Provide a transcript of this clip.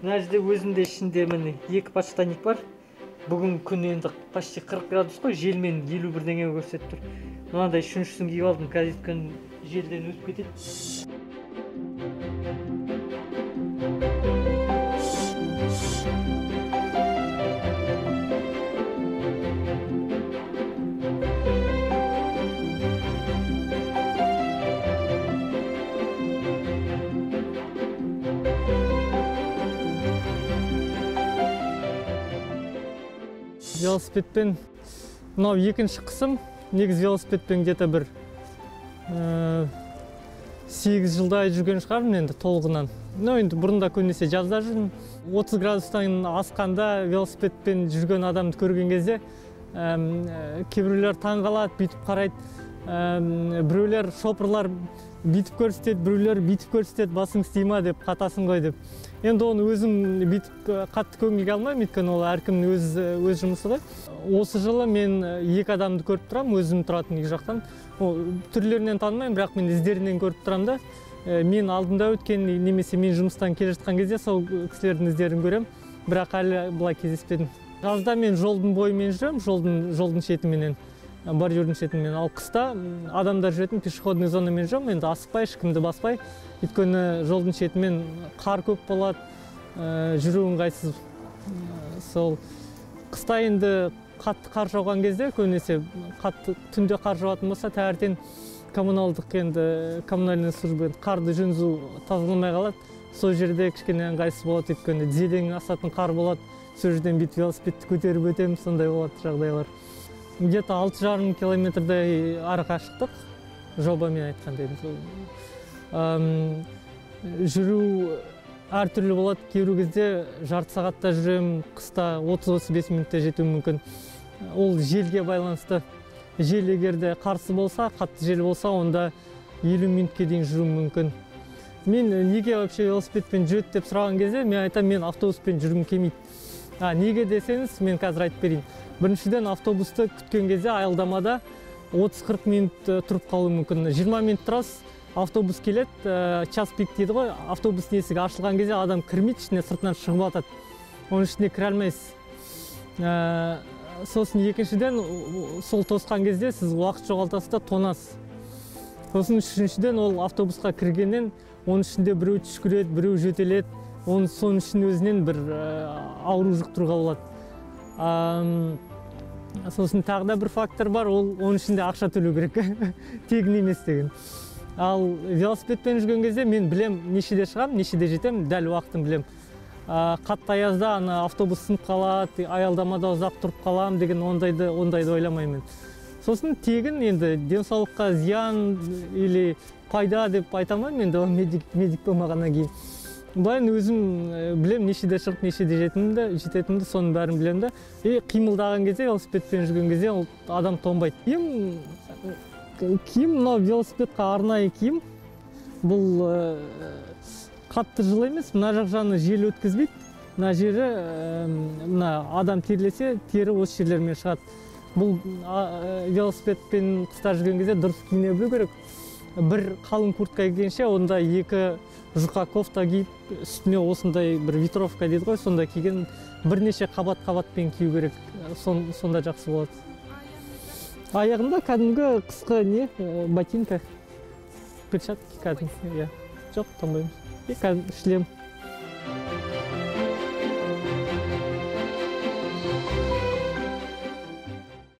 Мына жерде өзімде ішінде міне 2 подштанник бар. Бүгін күн енді почти 40 градус қой, желмен 50 бірдеңе көрсетіп тұр. Мынандай үшіншісін киіп алдым, қазір күн желден өтіп кетеді. Велосипедпен мынау екінші қысым. Негізі велосипедпен где-то бір 8 жылдай жүрген шығармын енді толығынан. Ну, енді бұрында көбінесе жазда жүрдім. 30 градустан асқанда велосипедпен жүрген адамды көрген кезде кейбіреулер таңғалады, бүйтіп қарайды. Біреулер шопырлар бүйтіп көрсетеді, біреулер бүйтіп көрсетеді, басың істей ма деп, қатасың ғой деп. Енді оны өзім бүйтіп қатты көңілге алмаймын, өйткені ол әркімнің өз жұмысы ғой. Осы жылы мен 2 адамды көріп тұрамын, өзім тұратын үй жақтан. Түрлерінен танымаймын, бірақ мен іздерінен көріп тұрамын да. Мен алдымда өткен немесе мен жұмыстан келе жатқан кезде сол кісілердің іздерін көремін, бірақ әлі былай кездеспедім. Жазда мен жолдың бойымен жүремін, жолдың шетіменен, бордюрдің шетімен. Ал қыста адамдар жүретін пешеходный зонамен жүремін, енді асықпай, ешкімді баспай. Өйткені жолдың шетімен қар көп болады, жүру ыңғайсыз. Сол қыста енді қатты қар жауған кезде, көбінесе қатты түнде қар жауатын болса, таңертең коммуналдық енді коммунальный служба қарды жөнзу тазаламай қалады. Сол жерде кішкене ыңғайсыз болады, өйткені тізеден асатын қар болады. Сол жерден бүйтіп велосипедті көтеріп өтемін, сондай болады жағдайлар. Где-то 6,5 километрдей ары қашықтық, жобамен айтқанда енді. Жүру әртүрлі болады, кейбір кезде жарты сағатта жүремін, қыста 30-35 минутта жетуім мүмкін. Ол желге байланысты. Жел егер де қарсы болса, қатты жел болса, онда 50 минутке дейін жүруім мүмкін. Мен неге вообще велосипедпен жүреді деп сұраған кезде, мен айтамын, мен автобуспен жүргім келмейді. Неге десеңіз, мен қазір айтып берейін. Біріншіден, автобусты күткен кезде аялдамада 30-40 минут тұрып қалуы мүмкін. 20 минут тұрасыз, автобус келеді, час пик дейді ғой, автобустың есігі ашылған кезде адам кірмейді, ішіне сыртынан шығып атады. Оның ішіне кіре алмайсыз. Сосын екіншіден, сол тосқан кезде сіз уақыт жоғалтасыз да тонасыз. Сосын үшіншіден, ол автобусқа кіргеннен оның ішінде біреу түшкіреді, біреу жөтеледі, оның соның ішінің өзінен бір ауру жұқтыруға болады. Сосын тағы да бір фактор бар, ол оның ішінде ақша төлеу керек, тегін емес деген. Ал велосипедпен жүрген кезде мен білем нешеде шығам, нешеде жетем, дәл уақытын білем. Қатты аязда ана автобус сынып қалады, аялдамада ұзақ тұрып қалам деген ондайды ойламаймын. Сосын тегін енді денсаулыққа зиян или пайда деп айта алмаймын, енді ол медик болмағаннан кейін. Былай өзім білем нешеде шығып, нешеде жететінімді, соның бәрін білем да. И қимылдаған кезде, велосипедпен жүрген кезде ол адам тоңбайды. Киім мынау велосипедқа арнайы киім. Бұл қатты жылы емес, мына жақ жағына жел өткізбейді. Мына жері, мына адам терлесе, тері осы жерлермен шығады. Бұл велосипедпен қыста жүрген кезде дұрыс киіне білу керек. Бір қалың куртка кигенше, онда 2 жұқа кофта киіп, үстіне осындай бір ветровка дейді ғой, сонда киген бірнеше қабат-қабатпен кию керек. Сонда жақсы болады. Аяғымда кәдімгі қысқы не, ботинка, перчатки кәдімгі, иә. Жоқ, тоңбаймын. И кәдімгі шлем.